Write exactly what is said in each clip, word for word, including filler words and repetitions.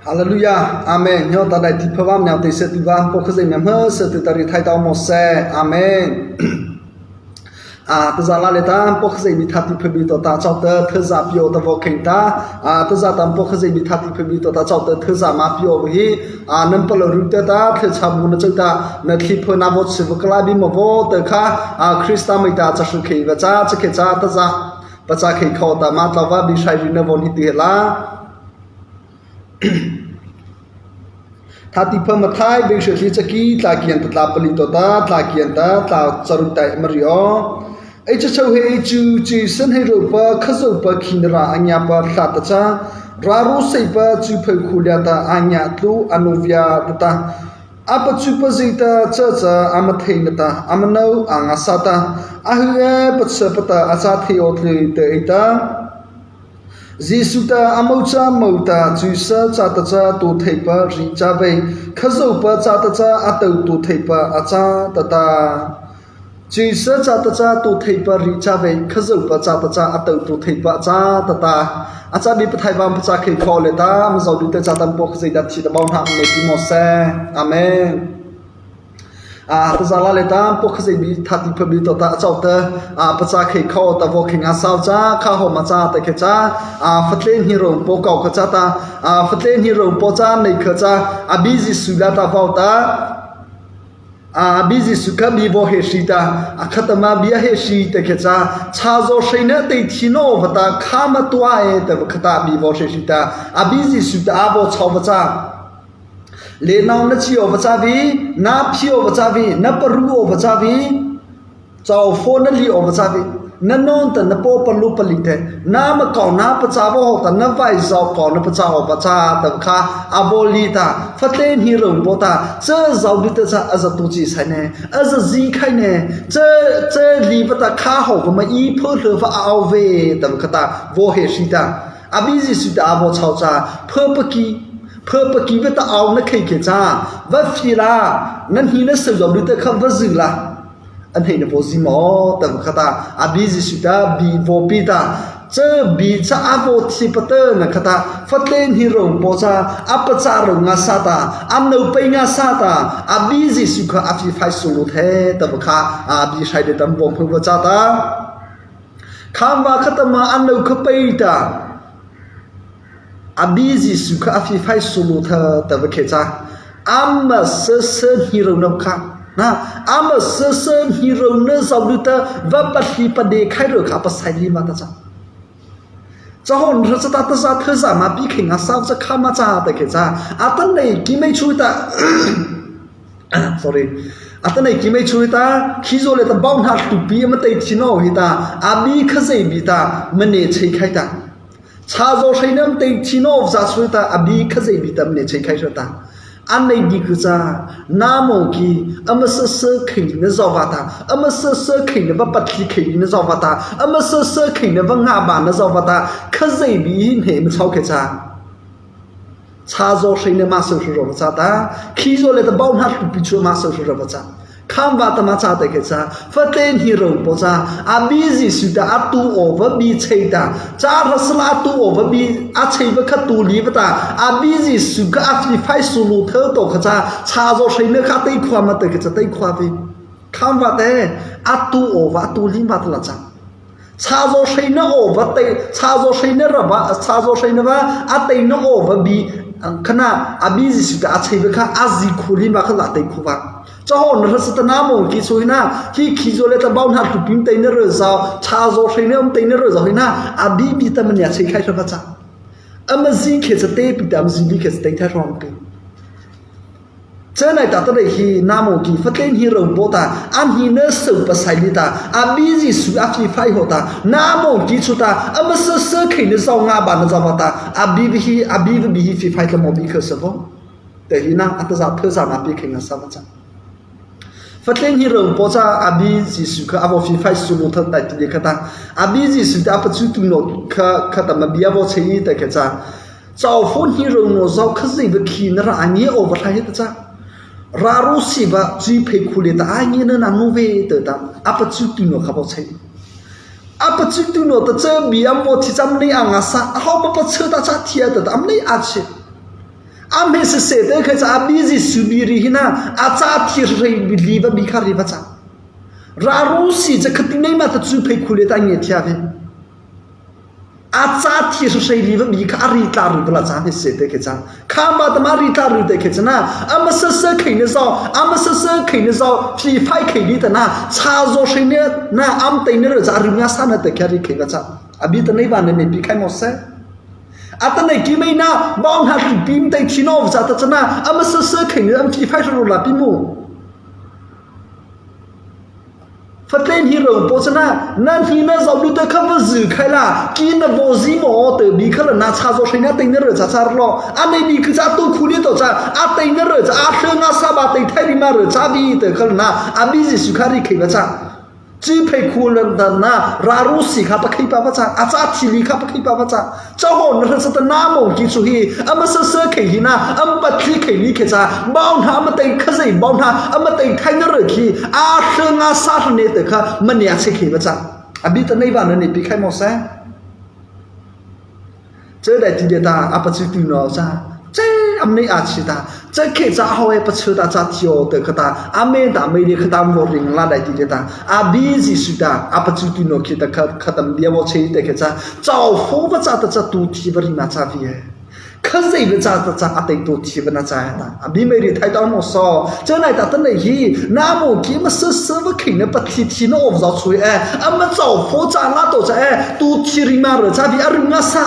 Hallelujah, amen. Nyo ta dai ti pha bam nyo te se tu bam po khazei me ma se tu ta ri thai tao mo se. Amen. A, ta za la le ta po khazei mi tha ti pha bi to ta chau ta tha za pio ta vo kheng ta. A, ta za ta po khazei mi tha ti pha bi to ta chau ta tha za ma pio hi. A, nam pa lo ru ta ta tha cha bu na chau ta na thi pha na vo chi va kala bi mo vo ta kha. A, Krista mai ta cha su khei va cha cha khe cha ta za pa cha khei kho ta ma ta va bi sai ri na vo ni ti la. Thâtihpha Mathai bêng hrawh hli, chaki tla kian ta tla pali to ta tla kian ta tla charu tai mari o. Ei cha chô he ei chu, chu Sanheiropa Khazohpa khinarâh a ngiahpa hla ta cha, râh ro seipa chu pho khu lia ta a ngiah tlu a nô via ta ta, a pachupa zy ta cha cha ama thei na ta, ama nô a ngâsâ ta, a hu e pachâpa ta a châ thei aw tlei ta ei ta. Zisu ta a mo cha mo ta, Chusa châta cha tao theipa ri cha vei, Khazohpa châta cha a tao tao theipa a châ ta ta. Chusa châta cha tao theipa ri cha vei, Khazohpa châta cha a tao tao theipa a châ ta ta. A châ bi Pathaihpa pachâ khei kho le ta, ama zydua ta cha ta po khazei da thi ta bau na ne ti mo se. Amen. A, ta za la le ta po khazei bi thâtihpha bi to ta a chau ta, a, pachâ khei kho ta vo khei ngâsâ cha kha ho ma cha ta khe cha, a, Fatlen hi rong po kau kha cha ta, a, Fatlen hi rong po cha nei kha cha, a bi Zisu la ta vau ta, a, a bi Zisu kha bi vo he si ta, a kha ta ma bi a he si ta khe cha, cha zo sei na tei thi no va ta kha ma tua e ta va kha ta bi vo he si ta, a bi Zisu ta a vo chau va cha. Le nô na chi awpa cha vei, na phi awpa cha vei, na paru awpa cha vei, chau pho na li awpa cha vei, na nô ta na paw palu pali te, na ma kau na pachâ awpa ta, na vai zau kau na pachâ awpa cha ta kha, a bo li ta, Fatlen hi rong po ta, cha zydua ta cha a za tu chi sai ne, a za zi khai ne, cha, cha li pa ta kha ho ko ma i pho hlo va a au vei, ta kha ta, vo he si ta. A bi Zisu ta a vo chau cha, pho pa ki, pho pa ki va ta au na khei khe cha, va phi la, na hi na sa zydua ta kha va zi la. A nei na vo zi mo, ta kha ta, a bi Zisu ta bi vo pi ta, cha bi cha a vo thi pa ta na kha ta, Fatlen hi rong po cha, a pachâ rong ngâsâ ta, a nô pai ngâsâ ta, a bi Zisu kha a phifai su lu the, ta kha, a bi sai de tam vo pho va cha ta. Kham va kha ta ma a nô kha pai ta. A bi Zisu kha a phifai su lu tha ta va khe cha. Ama sasa hi rong na kha. Na, ama sasa hi rong na zydua ta va pa hli pa de khai ro kha pa sai li ma ta cha. Cha hon ra cha ta ta za tha za ma pi khei ngâsâ cha kha ma cha ta khe cha. A ta nei ki mei chu ta. Sorry. A ta nei ki mei chu ta, khizaw le ta bau na tu pi ama tei thi no hi ta, a bi khazei bi ta, ma ne chei khai ta. Cha zo sei na ama tei thi no za chu ta, a bi khazei bi ta, ma ne chei khai ta. A nei bi ku cha, na mo ki, ama sasa khei na zo va ta, ama sasa khei na va pa thi khei na zo va ta, ama sasa khei na va ngâ ba na zo va ta, khazei bi hi ne ma chau khe cha. Cha zo sei na ma so su ro va cha ta, khizaw le ta bau na tu pi chu ma so su ro va cha. Kham va ta ma cha ta khe cha, Fatlen hi rong po cha, a bi Zisu ta a tu awpa bi chei ta, cha ra sa la a tu awpa bi a chei va kha tu li va ta, a bi Zisu kha a phifai su lu tha to kha cha, cha zo sei na kha tei khua ma ta khe cha tei khua vei. Kham va te, a tu awpa a tu li ma ta la cha. Cha zo sei na awpa tei, cha zo sei na ra va, cha zo sei na va, a tei na awpa bi, khana, a bi Zisu ta a chei va kha, a zi khu li ma kha la tei khu va. Cha hon ra sa ta na mo ki chu hi na, ki khizaw le ta bau na tu pi tei na ra zau, cha zo sei na tei na ra zau hi na, a bi bi ta ma ne chei khai ra va cha. Ama zi khe cha tei pi ta, ama zi bi khe cha tei tha rom pi. Cha nai ta ta dei hi na mo ki Fatlen hi rong po ta, a hi na so pa sai li ta, a bi Zisu a phifai ho ta, na mo ki chu ta, ama sasa khei na zo ngâ ba na zo va ta, a bi bi hi, a bi bi hi phifai ta mo bi kha sa vo. Te hi na, a ta za tha za ma pi khei ngâsâ va cha. Fatlen hi rong po cha, a bi Zisu kha a vo phifai su lu tha tai ti de kha ta, a bi Zisu ta a pachu tu no kha, kha ta ma bi a vo chei ta khe cha. Chau pho hi rong no zau khazei va khinarâh a ngiah awpa hla hi ta cha. Râh ro seipa chu pho khu lia ta a ngiah na na no vei ta ta. A pachu tu no kha vo chei. A pachu tu no ta cha bi ama vo thi cha ama nei a ngâsâ. A hau pa pa cha ta cha thi a ta ta ama nei a chei. A hmeiseihsai ta kha cha a bie Zisu bie reih hina, a châ thei hra hra leipa bie kha reipa cha, râh ro sie cha kha ti nei ma ta chu phei khu liata a ngia thei vei. A châ thei hra hra leipa bie kha a reih tla ru pa la cha hmeiseihsai ta kha cha. Kha ma ta ma reih tla ru ta kha cha na, ama sasa kheina zao, ama sasa kheina zao, pheiphai khei lei ta na, chhâzaw hraina na, ama taina ra cha a ru nga sa na ta kha reih khei pa cha. A bie ta nei pa na nei pi khai mawh sy. Atanoh keimo na, baona hluhpi ama tei thei nawpa châta cha na, ama sasa kheina ama pheiphai hra ro la pi mawh. Fatlen hi ro po cha na, na hni na zao lu ta kha va zu khai la, ki na vaw zi mawh ta bie kha la na, chhâzaw hraina taina ra cha cha ro. A nei bie kha cha tu khu lei to cha, a taina ra cha, a hla nga sa ba tei thai ri ma ra cha bie ta kha la na, a bie Zisu kha reih khei pa cha. Chu phei khu liata na, râh ro sie kha pakhei pa pa cha, a châ thei lei kha pakhei pa pa cha. Cha hawhna hra cha ta na mo ki chu hi, ama sasa khei hina, ama pathi khei lei kha cha, baona ama tei Khazoh baona, ama tei thaina ra khi, a hla nga sa hra ne ta kha, mania che khei pa cha. A bie ta nei pa na nei pi khai mawh sy. Cha daihti liata a pachu tu no cha, cha ama nei a chi ta, cha khe cha hawh e pachu ta cha thei aw ta kha ta, a mei ta mei lei kha ta mo ring la daihti liata, a bie Zisu ta, a pachu tu no khi ta kha, kha ta bie vaw che ta kha cha, chau fo pa châta cha tu thei pa ri ma cha bie. Khazoh pa châta cha a tei tu thei pa na cha ta. A bie mei reih thai ta mawh sy. Cha nai ta ta nei hi, na mo ki ama sasa va kheina pathi thei nawpa zao chu e, ama chau fo cha la to cha e, tu thei ri ma ra cha bie a ru nga sa.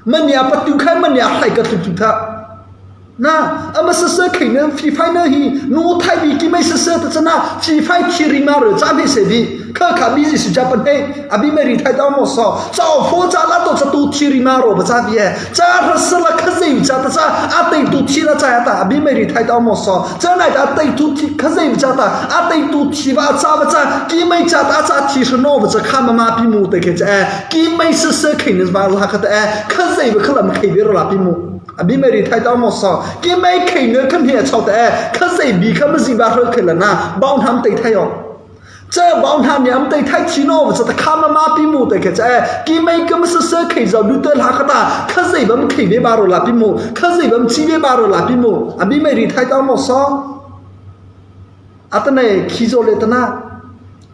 Mania patu khai, mania hai ka tu tu tha. Na, ama sasa kheina pheiphai na hi, no thai bie keimo sasa ta cha na, pheiphai thei ri ma ra cha bie se bie. Kha kha bie Zisu cha pa nei, a bie mei reih thai ta mawh sy. Chau fo cha la to cha tu thei ri ma ro pa cha bie. Cha hra sa la Khazoh châta cha, a tei tu thei la cha ta, a bie mei reih thai ta mawh sy. Cha nai ta a tei tu thei Khazoh châta, a tei tu thei pa a châ pa cha, keimo châta a châ thei hra nawpa cha kha ma ma pi mawh ta kha cha e, keimo sasa kheina pa la kha ta e, Khazoh pa kha la ma khei vei ro la pi mawh. A bie mei reih thai ta mawh sy. Keimo kheina kha hnia chau ta e, Khazoh bie kha ma zi pa hra khei la na, baona ama tei thai aw. Cha baona ama tei thai thei nawpa cha ta kha ma ma pi mawh ta kha cha e, keimo kha ama sasa khei zao lu ta la kha ta, Khazoh pa ma khei vei pa ro la pi mawh, Khazoh pa ma chi vei pa ro la pi mawh. A bie mei reih thai ta mawh sy. Atanoh khizaw liata na,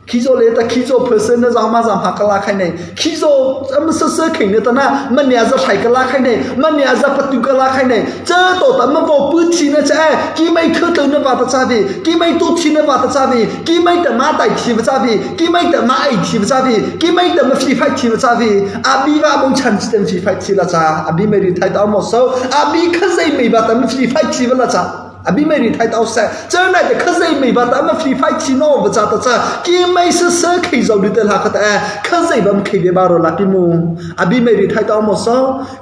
khizaw liata khizaw pha sy na, zao ma zao ma kha la khai nei. Khizaw ama sasa kheina ta na, mania za hai kha la khai nei, mania za patu kha la khai nei. Cha to ta ma vaw pu thei na cha e, keimo tha ta na pa ta cha bie, keimo tu thei na pa ta cha bie, keimo ta ma tai thei pa cha bie, keimo ta ma ei thei pa cha bie, keimo ta ma pheiphai thei pa cha bie. A bie pa bong chan chi ta pheiphai thei la cha, a bie mei reih thai ta mawh sy. A bie Khazoh mei pa ta ma pheiphai thei pa la cha. A bie mei reih thai ta sy. Cha nai ta Khazoh mei pa ta ama pheiphai thei nawpa châta cha, keimo sasa khei zao lu ta la kha ta e, Khazoh pa ma khei vei pa ro la pi mawh. A bie mei reih thai ta mawh sy.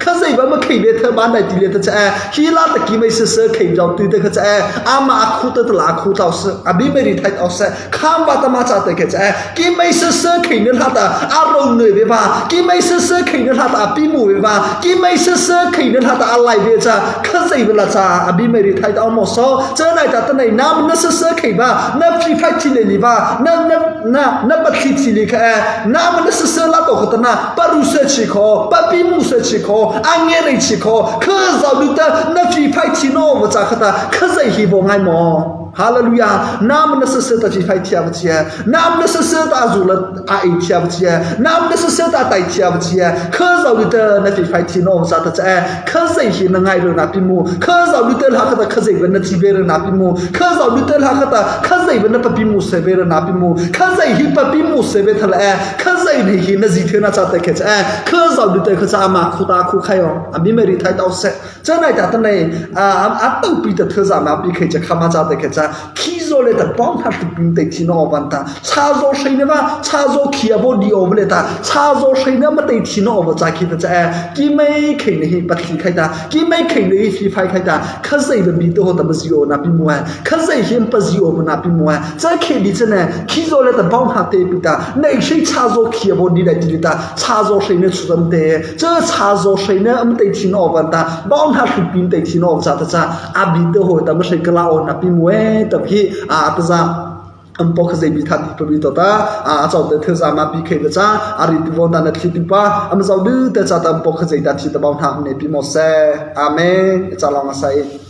Khazoh pa ma khei vei tha pa daihti liata cha e, hi la ta keimo sasa khei zao tu ta kha cha e, ama a khu ta ta la a khu ta sy. A bie mei reih thai ta sy. Kha ma ta ma châ ta kha cha e, keimo sasa kheina la ta a ro nei vei pa, keimo sasa kheina la ta a pi mawh vei pa, keimo sasa kheina la ta a lai vei cha, Khazoh pa la cha, a bie mei reih thai ta mawh sy. Cha nai ta ta nei, na ma na sasa khei pa, na pheiphai thei lei lei pa, na, na, na, na pathi thei lei kha e, na ma na sasa la to kha ta na, paru sy chi kho, papi mu sy chi kho, a ngia rei chi kho, kha zao lu ta na pheiphai thei nawpa cha kha ta, Khazoh hi vaw ngai mawh. Hallelujah. Na ma na sasa ta pheiphai thei pa chi e. Na ma na sasa ta a zu la a ei thei pa chi e. Na ma na sasa ta tai thei pa chi e. Kha zao lu ta na pheiphai thei nawpa châta cha e, Khazoh hi na ngai ro na pi mawh. Kha zao lu ta la kha ta Khazoh pa na chi vei ro na pi mawh. Kha zao lu ta la kha ta Khazoh pa na papi mu sy vei ro na pi mawh. Khazoh hi papi mu sy vei tha la e, Khazoh nei hi na zi thei na châ ta kha cha e, kha zao lu ta kha cha ama khu ta khu khai aw. A bie mei reih thai ta sy. Cha nai ta ta nei, a, a, a tao pi ta tha za ma pi khei cha kha ma châ ta kha cha, khizaw liata baona hluhpi ama tei thei nawpa ta, chhâzaw hraina pa, chhâzaw khei a vaw di awpa liata, chhâzaw hraina ama tei thei nawpa cha khi ta cha e, keimo kheina hi pathi khai ta, keimo kheina hi pheiphai khai ta, Khazoh pa bie ta hawh ta ma zi aw na pi mawh e, Khazoh hi ama pa zi aw ma na pi mawh e, cha khe bie cha na, khizaw liata baona tei pi ta, na ei hei chhâzaw khei a vaw di daihti liata, chhâzaw hraina chu ta ama tei, cha chhâzaw hraina ama tei thei nawpa ta, baona hluhpi ama tei thei nawpa châta cha, a bie ta hawh ta ma hei kha la aw na pi mawh e, ta hi, a, ta za. ama paw Khazoh bie thâtihpha bie to ta, a châ ta thei za ma pi khei va cha, a ri ti vaw ta na thi ti pa ama zydua ta châ ta ama paw Khazoh ta thi ta baona na pi mawh sy. Amen. Ei cha la ma sa ei.